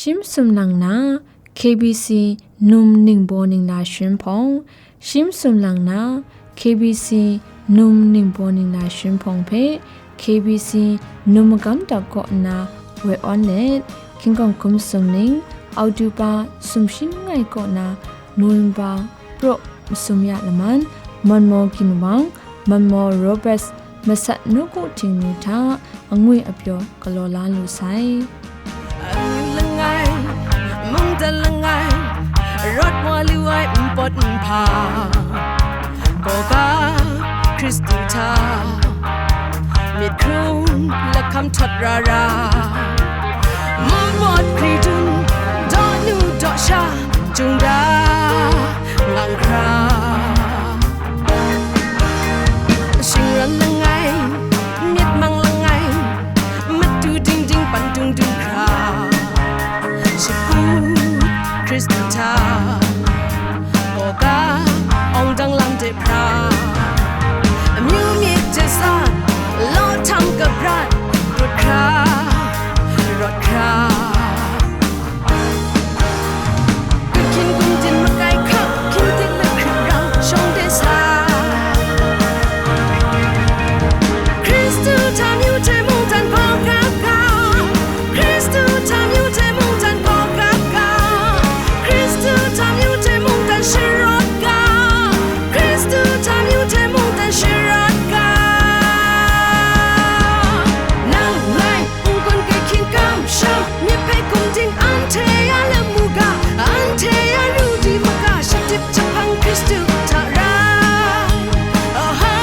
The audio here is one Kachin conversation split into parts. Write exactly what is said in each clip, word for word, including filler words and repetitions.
Shi masum lang na K B C num ningbaw ningla sharin hpawng, shi masum lang na K B C num ningbaw ningla sharin hpawng hpe K B C num magam dap kaw nna woi awn let, hkying hkum sumning, October sumshi langai kaw na November praw masum ya laman, Manmaw Ginwang, Manmaw Robert masat nawku htingnu hta angwi apyaw galaw la lu sai. Amyu langai, mungdan langai, rawt wa lu ai npawt nhpa, kaw ga Hkristu hta, myit hkrung lahkam htawt ra ra, npawt hkri dun, daw nu daw sha, jung da ngang hkra. Shingran langai, myit mang langai, matu ding ding pan dung dung hkra, shakut Hkristu hta, kaw ga awng dang lam de hpra, amyu myit je sa, law htam kabrat, rut hkra, rawt hkra. Hkin kum din makai hkap, hkin dik let hkrit rau, shawng de sa. Hkristu hta myu hte mungdan gaw gap ga, Hkristu hta myu hte mungdan gaw gap ga, Hkristu hta myu hte mungdan sharawt ga, Hkristu hta myu hte mungdan sharawt ga. Nang ngai N-gun grai hkying kamsham, myit hpe gumding anhte a lamu ga, anhte a ru di maga, shatip jahpang Hkristu hta rai. Aha,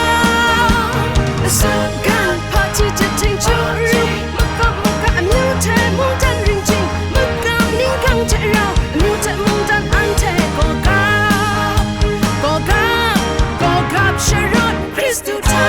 asak gan hpaji jahting chyu ru, makam maka amyu hte mungdan ring jing, makam ningkang hte rau, amyu hte mungdan anhte gaw gap, gaw gap, gaw gap sharawt. Hkristu hta.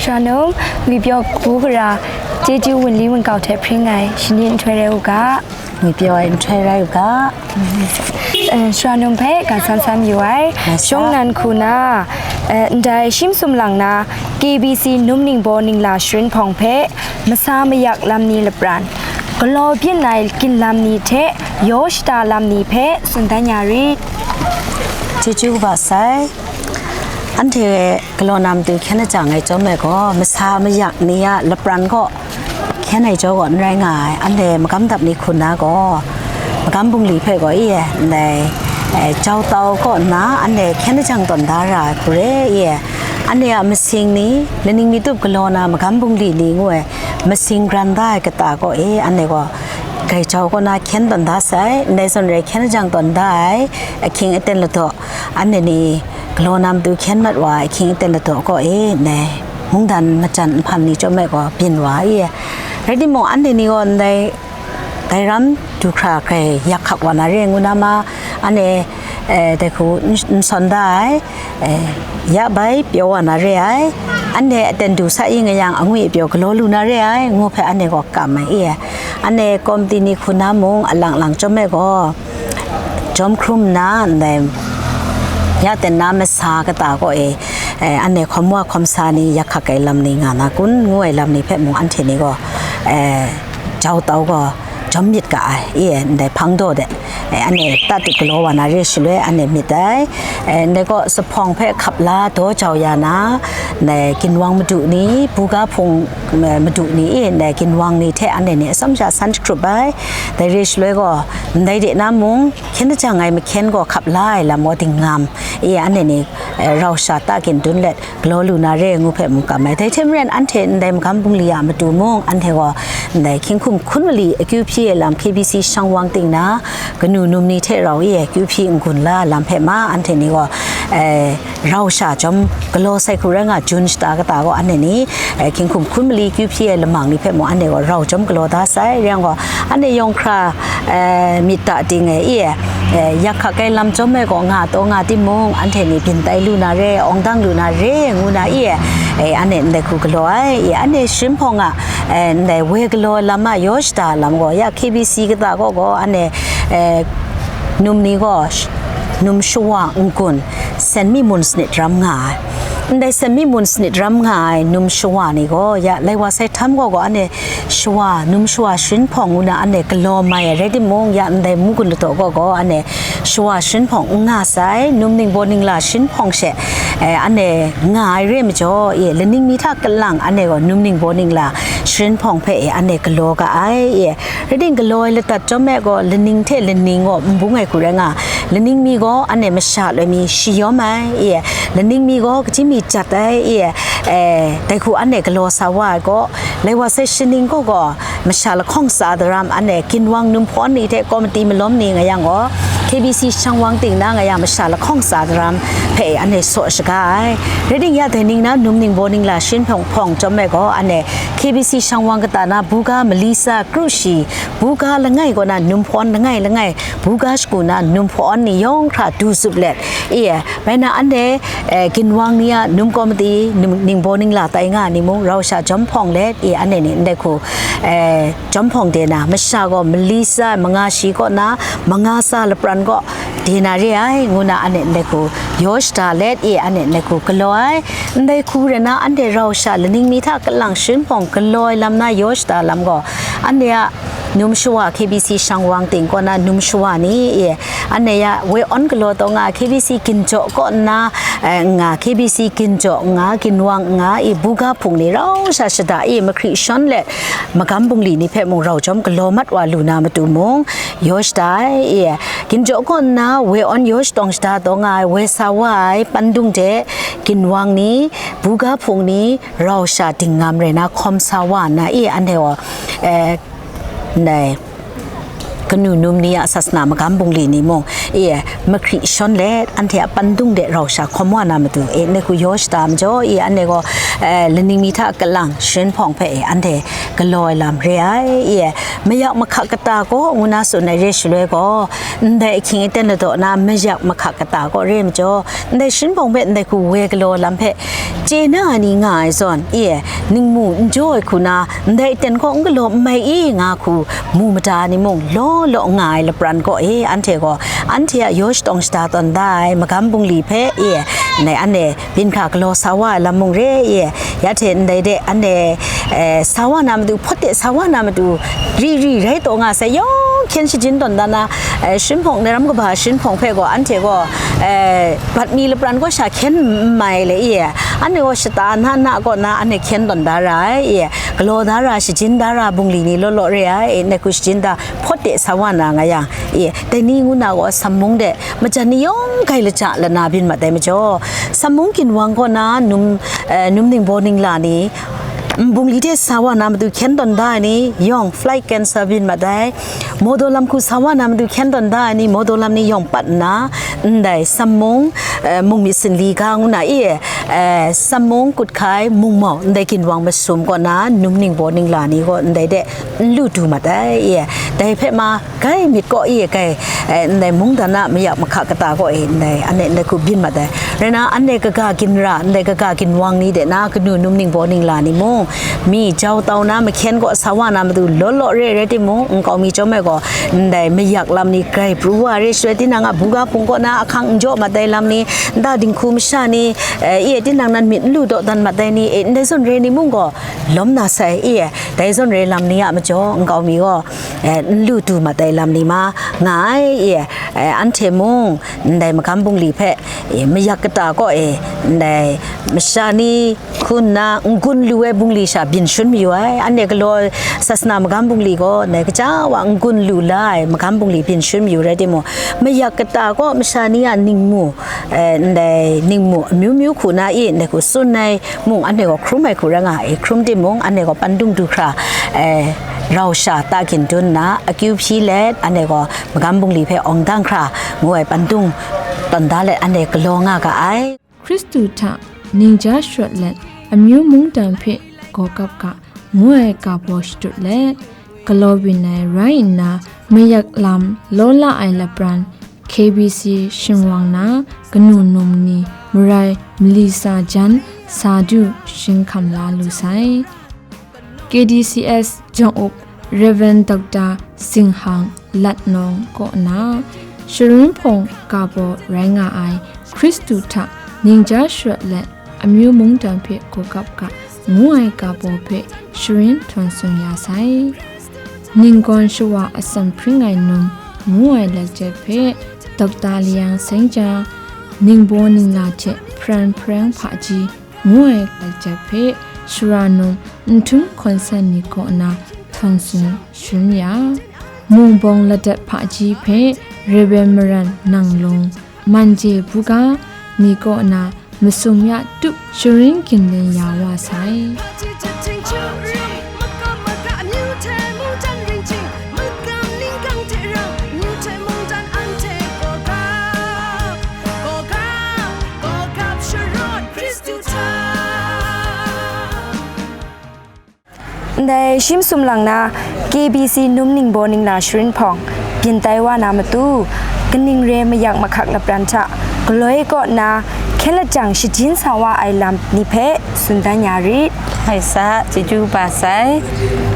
Shanung, ngwi pyaw kabu gara, chyeju wunli wungkau hte hpring ai, shani nhtoi rai u ga. Ngwi pyaw ai nhtoi rai u ga. Eh, Shanung hpe ga san san yu ai, Masa. Shawng nan hku na, eh, ndai shi masum lang na, K B C num ningbaw ningla sharin hpawng hpe, masa mayak lam ni lapran, galaw byin ai ginlam ni hte, yaw shada lam ni hpe, tsun dan ya rit. Chyeju kaba sai. Anhte galaw na matu hkyen ajang ai chyawm ai gaw, masa mayak ni a lapran gaw hkyen ai jaw gaw n rai nga ai. Anhte magam dap ni hku na gaw, magam bungli hpe gaw i e, ndai, eh, jau tau kaw nna, anhte hkyen ajang tawn da ra ai hku re i e. Anhte a masing ni, laning mi tup galaw na magam bungli ni ngu ai, masing gran da ai kata kaw e, anhte gaw, grai jau kaw na hkyen tawn da sai, ndai zawn rai hkyen ajang tawn da ai, ahkying aten ladaw, anhte ni galaw na matu hkyen mat wa ai ahkying aten ladaw kaw e, ndai mungdan majan nhpan ni chyawm ai gaw byin wa i, rai timung, anhte ni gaw ndai dai ram du hkra hkrai yak hkak wa na re ngu na ma, anhte, eh, dai hku n, n sawn da ai, eh, ya bai pyaw wa na re ai, anhte aten du sa i nga yang angwi pyaw galaw lu na re ai, ngu hpe anhte gaw kam ai i, anhte kawmti ni hku na mung alang lang chyawm ai gaw, jawm hkrum nna, ndai, ya ten na masa kata kaw e, eh, anhte hkawm wa hkawm sa ni yak hkak ai lam ni nga na kun, ngu ai lam ni hpe mung anhte ni gaw, eh, jau tau gaw jawm myit ga ai, i e, ndai hpang daw de, eh, anhte tatut galaw wa na re shaloi anhte myit ai, eh, ndai gaw, zuphpawng hpe hkap la daw jau ya na, ndai ginwang madu ni, buga hpung, eh, madu ni, i e, ndai ginwang ni hte anhte ni atsawm sha san jahkrup ai, dai re shaloi gaw, ndai de na mung, hkyen ajang ai mahkyen gaw hkap la ai lam gaw dinglam, i e, anhte ni, eh, rau sha ta gin dun let, galaw lu na re ngu hpe mung kam ai. Dai hte maren anhte ndai magam bungli a matu mung, anhte gaw ndai hkying hkum hkun mali akyu hpyi ai lam K B C shang wang ting na, kanu num ni hte rau i akyu hpyi n-gun la ai lam hpe ma, anhte ni gaw, eh, rau sha chyawm galaw sai hku rai nga, Jun shata kata gaw anhte ni, eh, hkying hkum hkun mali akyu hpyi ai lamang ni hpe mung anhte gaw rau chyawm galaw da sai. Rai yang gaw, anhte yawng hkra, eh, myit ta ting e i e, E, yak hkak ai lam chyawm e gaw nga taw nga timung, anhte ni byin tai lu na re, awng dang lu na re, ngu na i e, e, anhte ndai hku galaw ai, i anhte Shinpawng a, e, ndai woi galaw lam a yaw shada lam gaw, ya K B C kata gaw gaw, anhte, e, num ni gaw, sh-, num shawa n-gun, sen mi mun sanit ram nga ai. Ndai sen mi mun sanit ram nga ai num shawa ni gaw, ya lai wa sai htam gaw gaw, anhte shawa, num shawa Shinpawng ngu na anhte galaw mai ai rai timung, ya ndai munggun ladaw gaw gaw, anhte shawa Shinpawng n nga sai, num ningbaw ningla Shinpawng she, e, anhte nga ai re majaw, e, laning mi hta kalang anhte gaw num ningbaw ningla Shinpawng hpe, e, anhte galaw ga ai, e, rai ting galaw ai ladat chyawm e gaw, laning hte laning gaw n bung ai hku rai nga, laning mi gaw anhte masha loi mi shayawm ai, e, laning mi gaw kaji mi jat ai, e, e, dai hku anhte galaw sa wa ai gaw, lai wa sai shaning gaw gaw, masha lahkawng tsa daram anhte ginwang num hpawn ni hte komiti malawm ni nga yang gaw, K B C shangwang ting na nga yang masha lahkawng tsa daram hpe anhte saw shaga ai. Rai ting ya dai ning na num ningbaw ningla Shinpawng hpawng chyawm e gaw, anhte K B C shangwang kata na buga malisa kru shi, buga langai gaw na num hpawn langai langai, buga shagu na num hpawn ni yawng hkra du zup let, e, bai na anhte, e, ginwang ni a num komiti, num ningbaw ningla tai nga ni mung, rau sha jawm hpawng let, e, anhte ni ndai hku, e, jawm hpawng de na, masha gaw mali tsa manga shi kaw na, manga tsa lapran gaw de na re ai, ngu na anhte ndai hku yaw shada let, e, anhte ndai hku galaw ai. Ndai hku rai na, anhte rau sha laning mi hta kalang Shinpawng galaw ai lam na yaw shada lam gaw, anhte a num shawa K B C shangwang ting kaw na num shawa ni, e, anhte ya woi awn galaw taw nga K B C ginjaw kaw nna, e, nga K B C ginjaw nga, ginwang nga, e, buga hpung ni rau sha shada, e, mahkri shawn let, magam bungli ni hpe mung rau jawm galaw mat wa lu na matu mung, yaw shada ai, e, ginjaw kaw nna woi awn yaw shatawng shada taw nga ai, woi sa wa ai pandung hte, ginwang ni, buga hpung ni, rau sha dingngam rai na hkawm sa wa nna, e, anhte gaw, e, ndai, kanu num ni a sasana magam bungli ni mung, e, mahkri shawn let, anhte a pandung de rau sha hkawm wa na matu, e, ndai hku yaw shada majaw, e, anhte gaw, e, laning mi hta kalang Shinpawng hpe, e, anhte galaw ai lam re ai, e, mayak mahkak kata gaw ngu na tsun ai re shaloi gaw, ndai ahkying aten ladaw na mayak mahkak kata gaw re majaw, ndai Shinpawng hpe ndai hku woi galaw lam hpe chye na ai ni nga ai zawn, e, ningmu n jaw ai hku na, ndai aten gaw n galaw n mai i nga hku mu mada ai ni mung, law law nga ai lapran kaw e, anhte gaw, anhte a yaw shatawng shada tawn da ai magam bungli hpe, e, ndai anhte byin hkra galaw sa wa ai lam mung re, e, ya hte ndai de, anhte, e, sa wa na matu, hpawt de sa wa na matu, ri ri rai taw nga sai, yawng hkyen shajin tawn da na, e, Shinpawng, Naram kaba Shinpawng hpe gaw, anhte gaw, e, bat mi lapran kaw sha hkyen n mai le, e, anhte gaw shata na na kaw na anhte hkyen tawn da ra ai, e, galaw da ra, shajin da ra, bungli ni law law re ai, e, ndai hku shajin da, hpawt de sa wa na nga yang, e, dai ni ngu na gaw, Sammung de, majan ni yawng grai laja lana byin mat ai majaw, Sammung ginwang kaw na num, e, num ningbaw ningla ni, n bungli hte sa wa na matu hkyen tawn da ai ni yawng flight cancel byin mat ai. Mawdaw lam hku sa wa na matu hkyen tawn da ai ni mawdaw lam ni yawng pat nna, ndai Sammung, e, mung myit sinli ga ngu na i, e, Sammung kut hkai mungmau ndai ginwang masum kaw na num ningbaw ningla ni gaw ndai de n lu du mat ai, e, dai hpe ma, grai myit kaw e grai, e, ndai mungdan a mayak mahka kata kaw e ndai, anhte ndai hku byin mat ai. Rai na, anhte kaga ginra, ndai kaga ginwang ni de na kanu num ningbaw ningla ni mung, mi jau tau na mahkyen kaw sa wa na matu law law re rai timung, nkau mi chyawm ai gaw, ndai mayak lam ni grai pru wa re shaloi, tinang a buga hpung kaw na ahkang n jaw mat ai lam ni, nta dinghku masha ni, e, e, tinang nan myit n lu dawdan mat ai ni, e, ndai zawn re ni mung gaw, lawm na sai, e, dai zawn re lam ni a majaw, nkau mi gaw, e, n lu du mat ai lam ni ma nga ai, e, e, anhte mung ndai magam bungli hpe, e, mayak kata kaw e, ndai masha ni hku nna n-gun lu ai bungli sha byin shun mayu ai. Anhte galaw sasana magam bungli gaw, ndai kaja wa n-gun lu la ai magam bungli byin shun mayu rai timung, mayak kata kaw masha ni a ningmu, e, ndai ningmu amyu myu hku na i, ndai hku tsun ai mung, anhte gaw hkrum ai hku rai nga e, hkrum timung, anhte gaw pandung du hkra, e, rau sha ta gin dun nna, akyu hpyi let, anhte gaw magam bungli hpe awng dang hkra, ngu ai pandung tawn da let, anhte galaw nga ga ai. Hkristu hta ningja sharawt let, amyu mungdan hpe gaw kap ga, ngu ai ga baw shadut let, galaw byin ai rai nna, mayak lam law la ai lapran, K B C shingwang na kanu num ni marai mali sa jan sa du sharin hkam la lu sai. K D C S jawng up Rev. Doctor Singhang Latnawng kaw na, Sharin hpawng ga baw rai nga ai Hkristu hta ningja sharawt let amyu mungdan hpe gawgap ga ngu ai ga baw hpe sharin htawn tsun ya sai. Ninggawn shawa atsam hpring ai num ngu ai lecture hpe Doctor Liang Sengja, ningbaw ningla hte hparan hpareng hpaji ngu ai lecture hpe Shara num Nhtum Hkawn San ni kaw na htawn tsun sharin ya, Mungbawng Ladat Hpaji hpe Rev. Maran Nanglung, Manje Buga ni kaw na masum ya tup sharin ginlin ya wa sai. Ndai shi masum lang na K B C num ningbaw ningla sharin hpawng byin tai wa na matu, kaning re mayak mahkak lapran hta galoi kaw nna hkyen lajang shajin sa wa ai lam ni hpe tsun dan ya rit. Hkai sa, chyeju ba sai.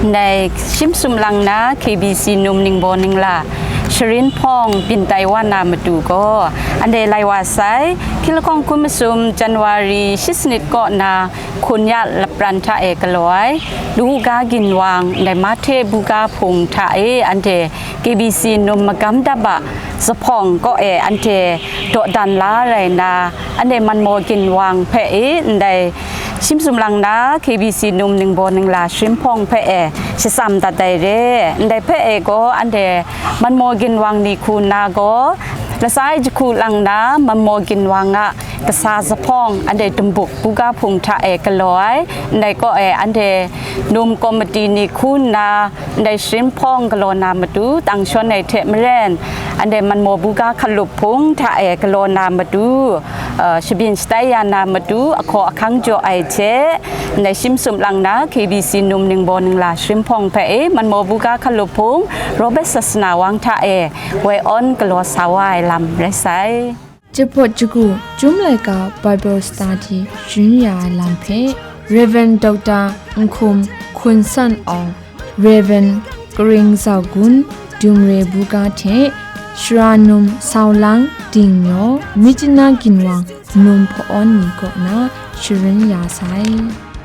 Ndai shi masum lang na K B C num ningbaw ningla sharin hpawng byin tai wa na matu gaw, anhte lai wa sai, hkying lahkawng hkun masum January shi sanit kaw na hkun ya lapran hta e galaw ai, Luka ginwang, ndai Mahte buga hpung hta e anhte K B C num magam dap a zuphpawng kaw e anhte dawdan la rai nna, anhte Manmaw ginwang hpe e ndai shi masum lang na K B C num ningbaw ningla sharin hpawng hpe e shatsam dat ai re. Ndai hpe e gaw anhte Manmaw ginwang ni hku nna gaw, lasai jahku lang na Manmaw ginwang a kasa zuphpawng anhte Dumbuk buga hpung hta e galaw ai, ndai kaw e anhte num komiti ni hku nna ndai sharin hpawng galaw na matu, tang shawn ai hte maren, anhte Manmaw buga hkalup hpung hta e galaw na matu, uh, shabyin shatai ya na matu, ahkaw ahkang jaw ai hte, ndai shi masum lang na K B C num ningbaw ningla sharin hpawng hpe e Manmaw buga hkalup hpung Robert Sasana Wang hta e woi awn galaw sa wa ai lam rai sai. Jahpawt jagu Chyum laika Bible Study sharin ya ai lam hpe Rev. Doctor Nhkum Hkun San Awng, Rev. Karing Zau Gun, Dum Re buga hte Shara num Sau Lang Ding Nyaw, Myitkyina ginwang num hpa-awn ni kaw na sharin ya sai.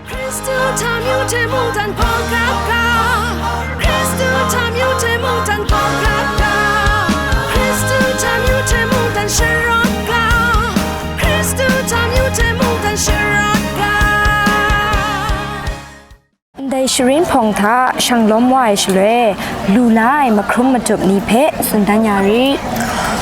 Hkristu hta myu hte mungdan hpaw grap ga, Hkristu hta myu hte mungdan hpaw grap ga, Hkristu hta myu hte mungdan sharawt ga, Hkristu hta myu hte mungdan sharawt ga. Ndai sharin hpawng hta shanglawm wa ai shaloi, lu la ai mahkrum matup ni hpe tsun dan ya rit.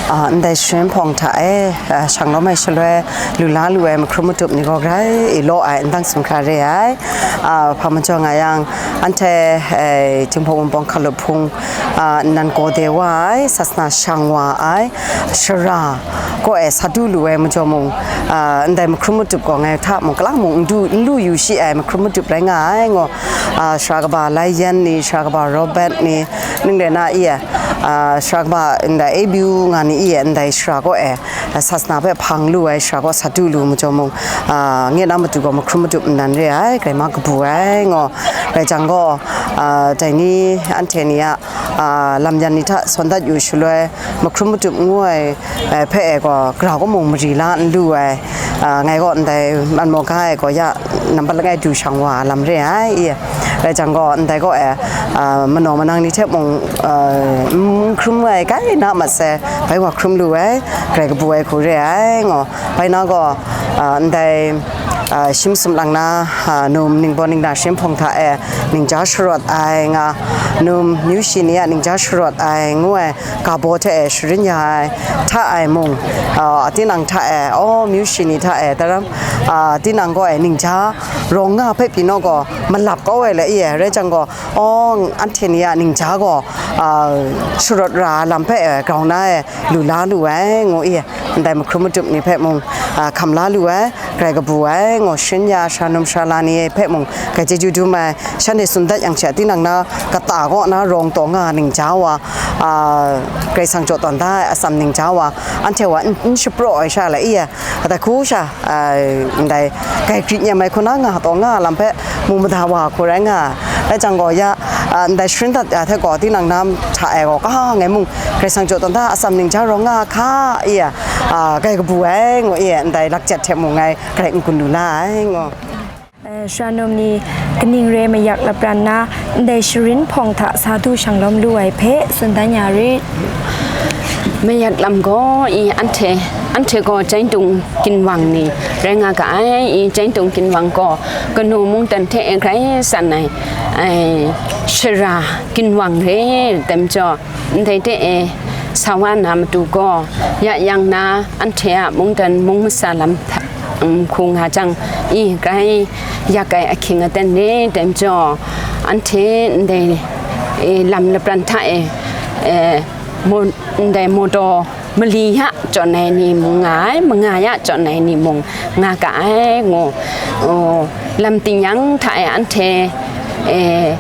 Ah, ndai sharin hpawng hta e, ah, shanglawm ai shaloi, lu la lu ai mahkrum matup ni gaw grai e law ai, ndang sumhkra re ai. Ah, hpa majaw nga yang, anhte, eh, Jinghpaw Wunpawng hkalup hpung, ah, nnan gaw de wa ai, sasana shang wa ai, shara kaw e sa du lu ai majaw mung, ah, ndai mahkrum matup gaw ngai hta mung, kalang mung n du, n lu yu shi ai mahkrum matup rai nga ai, ngaw, ah, shara kaba Lai Yan ni, shara kaba Robert ni, ning de na i e, ah, shara kaba ndai A B U nga ni i e, ndai shara kaw e, ah, sasana hpe hpang lu ai shara kaw sa du lu majaw mung, ah, nge na matu gaw mahkrum matup nnan re ai, grai ma kabu ai, ngaw, rai jang gaw, ah, dai ni, anhte ni a, ah, lam yan ni hta sawn dat yu shaloi, mahkrum matup ngu ai, eh, hpe e gaw, grau kaw mung mari la n lu ai, ah, ngai gaw ndai Manmaw ga e gaw ya nambat langai du shang wa lam re ai, i, rai jang gaw, ndai gaw e, ah, manaw manang ni hte mung, ah, n hkrum ai kai na mat sai, bai wa hkrum lu ai, grai kabu ai hku re ai, ngaw, bai na gaw, ah, ndai, ah, shi masum lang na, ah, num ningbaw ningla sharin hpawng hta e ningja sharawt ai nga, num myu shi ni a ningja sharawt ai ngu ai, ga baw hte e sharin ya ai, hta ai mung, ah, tinang hta e, aw, myu shi ni hta e, taram, ah, tinang gaw e ningja rawng nga hpe pyi naw gaw, malap kau ai le, i e, rai jang gaw, aw, anhte ni a ningja gaw, ah, sharawt ra ai lam hpe e, grau na e, lu la lu ai, ngu i e, ndai mahkrum matup ni hpe mung, ah, hkam la lu ai, grai kabu ai. Ngu shin ya, shanum shala ni hpe mung grai chyeju dum ai, shanhte tsun dat yang she, tinang na kata kaw na rawng taw nga ningja wa, a, Karai Kasang jaw tawn da ai atsam ningja wa, anhte wa n, n shapraw ai sha la i, a, hta hku sha, a, ndai grai grit nyem ai hku na nga taw nga lam hpe mu mada wa hku rai nga, rai jang gaw ya, a, ndai sharin dat ya hte gaw tinang na hta e gaw kaha ngai mung Karai Kasang jaw tawn da atsam ningja rawng nga hka i, a, grai kabu ai ngu i, ndai lakjet hte mung ngai grai n gun lu la ai ngu. Eh, shanum ni kaning re mayak lapran na, ndai sharin hpawng hta sa du shanglawm lu ai hpe tsun dan ya rit. Mayak lam gaw i anhte, anhte gaw Chyeing Tung ginwang ni rai nga ga ai. I Chyeing Tung ginwang gaw kanu mungdan hte e grai san ai, ai, shara ginwang re, tem jaw, ndai hte e sa wa na matu gaw, ya yang na anhte a mungdan mung masa lam hta, um, hku nga jang, i grai yak ai ahkying aten re, tem jaw, anhte ndai, e, lam lapran hta e, e, mo-, ndai mawtaw mali ya chyawn ai ni mung nga ai, manga ya chyawn ai ni mung nga ga ai ngu, o, lam ting yang hta e anhte, e,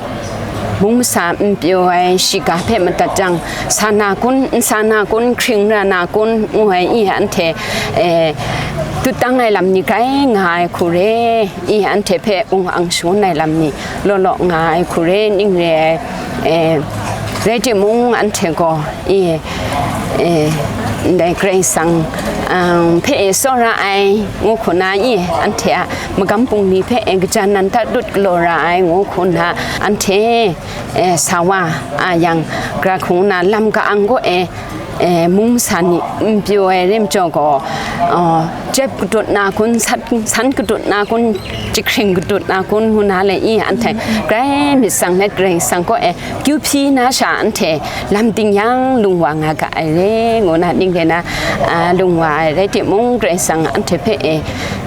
mung masa n pyaw ai shiga hpe madat jang, sa na kun, n sa na kun, hkring ra na kun, ngu ai i anhte, e, tutdang ai lam ni grai nga ai hku re, i anhte hpe ung ang shangun ai lam ni law law nga ai hku re, ning re ai, e, rai timung, anhte gaw, i, e, ndai Karai Kasang, um, hpe e tsawra ai ngu hku na i, anhte a magam bungli hpe e kajan nan hta lut galaw ra ai ngu hku na, anhte, e, sa wa a yang, gara hkung na lam ka-ang gaw e, e, mung masa ni n pyaw ai rim jaw gaw, a, jep kadut na kun, sat, san kadut na kun, jahkring kadut na kun ngu na le i, anhte grai myit tsang let Karai Kasang kaw e kyu hpyi na sha, anhte lam ting yang lung wa nga ga ai re, ngu na ning re na, a, lung wa ai rai timung, Karai Kasang anhte hpe e,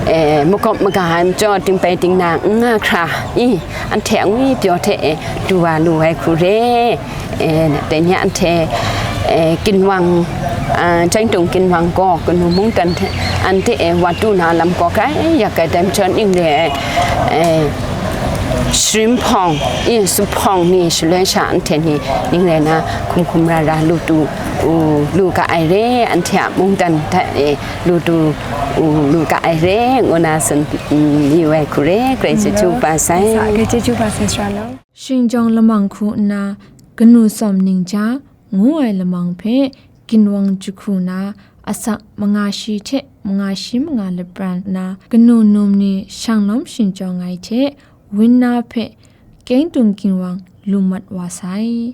e, makawp maga ai majaw, dingbai dingna n nga hkra i, anhte angwi pyaw hte e du wa lu ai hku re. E, dai ni anhte, e, ginwang, a, Chyeing Tung ginwang gaw kanu mungdan hte, anhte e wa du na lam gaw grai yak ai, dai majaw ning re ai, e, sharin hpawng, i, su hpawng ni shaloi sha anhte ni ning rai na hkum hkum ra ra lu du, u, lu ga ai re, anhte a mungdan hta e lu du, u, lu ga ai re, ngu na tsun, mm, yu ai hku re, Karai chyeju kaba sai. Sa, Karai chyeju kaba sai, sara long. Shinggyawng lamang hku nna, kanu tsawm ningja ngu ai lamang hpe ginwang jahku na, asak manga shi hte manga shi manga lapran na, kanu num ni shanglawm shingjawng ai hte, win na hpe Kyeng Tung ginwang lu mat wa sai.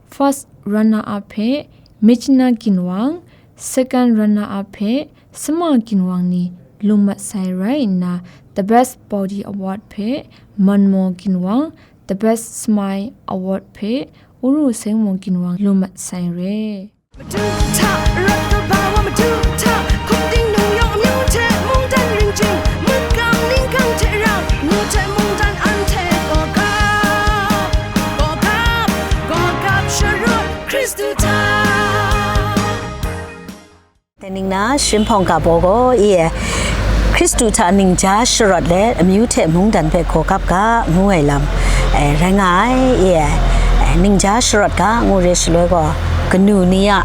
First runner up hpe Myitkyina ginwang, second runner up hpe Sema ginwang ni lu mat sai rai nna, the best body award hpe Manmaw ginwang, the best smile award hpe Uru Sengmaw ginwang lu mat sai re. Madu hta, rawt kaba wa madu hta, hkum ting nung yawng amyu hte mungdan ringjing, mutgang ningkang hte rau, nu hte mungdan anhte gaw gap, gaw gap, gaw gap sharawt Hkristu hta. Dai ning na, sharin hpawng ga baw gaw, i e, Hkristu hta ningja sharawt let, amyu hte mungdan hpe hkaw gap ga, ngu ai lam, e, rai nga ai, i e, e, ningja sharawt ga, ngu re shaloi gaw, kanu ni a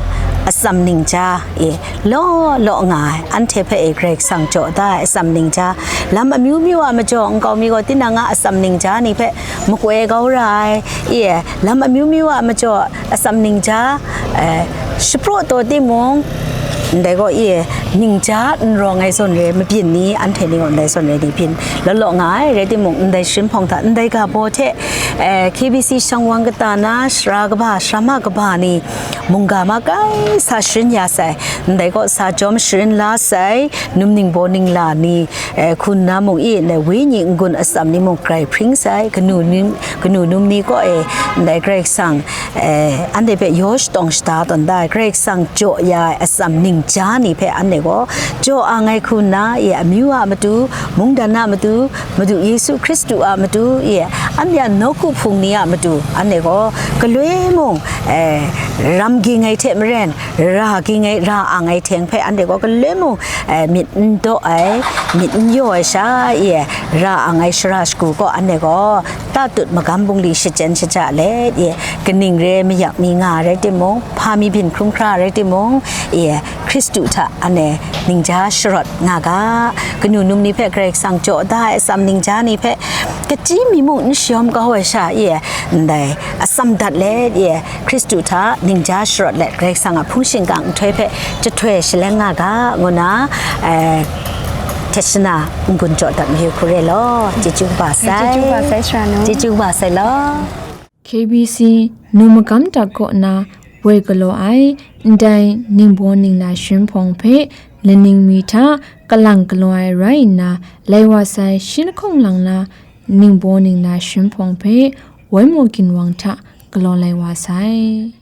atsam ningja, i, law law nga ai, anhte hpe e Karai Kasang jaw da ai atsam ningja, lam amyu myu a majaw, nkau mi gaw tinang a atsam ningja ni hpe makoi kau ra ai, i e, lam amyu myu a majaw, atsam ningja, eh, shapraw taw timung, ndai gaw i, ningja n rawng ai zawn re, mabyin ni, anhte ni gaw ndai zawn re ni byin law law nga ai, rai timung, ndai sharin hpawng hta, ndai ga baw hte, eh, K B C shang wang kata na, sara kaba, sara ma kaba ni, mungga ma kai sa sharin ya sai, ndai gaw sa jawm sharin la sai, num ningbaw ningla ni, eh, hku nna mung i, ndai wenyi n-gun atsam ni mung grai hpring sai, kanu ni, kanu num ni kaw e, ndai Karai Kasang, eh, anhte hpe yaw shatawng shada tawn da ai, Karai Kasang jaw ya ai atsam ningja ni hpe anhte gaw jaw ang ai hku nna, i, amyu a matu, mungdan a matu, Madu Yesu Hkristu a matu, i, anhte a nawku hpung ni a matu, anhte gaw galoi mung, eh, ram ging ai hte maren, ra ging ai, ra ang ai hteng hpe anhte gaw galoi mung, eh, myit n daw ai, myit n yaw ai sha, i, ra ang ai shara shagu kaw anhte gaw tatut magam bungli shachyen shaja let, i, kaning re mayak mi nga rai timung, hpa mi byin hkrum hkra rai timung, i, Hkristu hta anhte ningja sharawt nga ga, kanu num ni hpe Karai Kasang jaw da ai atsam ningja ni hpe kachyi mi mung n shayawm kau ai sha, i, ndai atsam dat let, i, Hkristu hta ningja sharawt let Karai Kasang a hpung shingkang nhtoi hpe jahtoi shaleng nga ga, ngu na, eh, Teshana n-gun jaw dat mayu hku re law, chyeju kaba sai. Chyeju kaba sai, Sara nu. Chyeju kaba sai law. K B C nu magam tak kaw na woi galaw ai, ndai ningbaw ningna sharin hpawng hpe laning mi hta kalang galaw ai rai nna, lai wa sai shi lahkawng lang na ningbaw ningna sharin hpawng hpe woi maw ginwang hta galaw lai wa sai.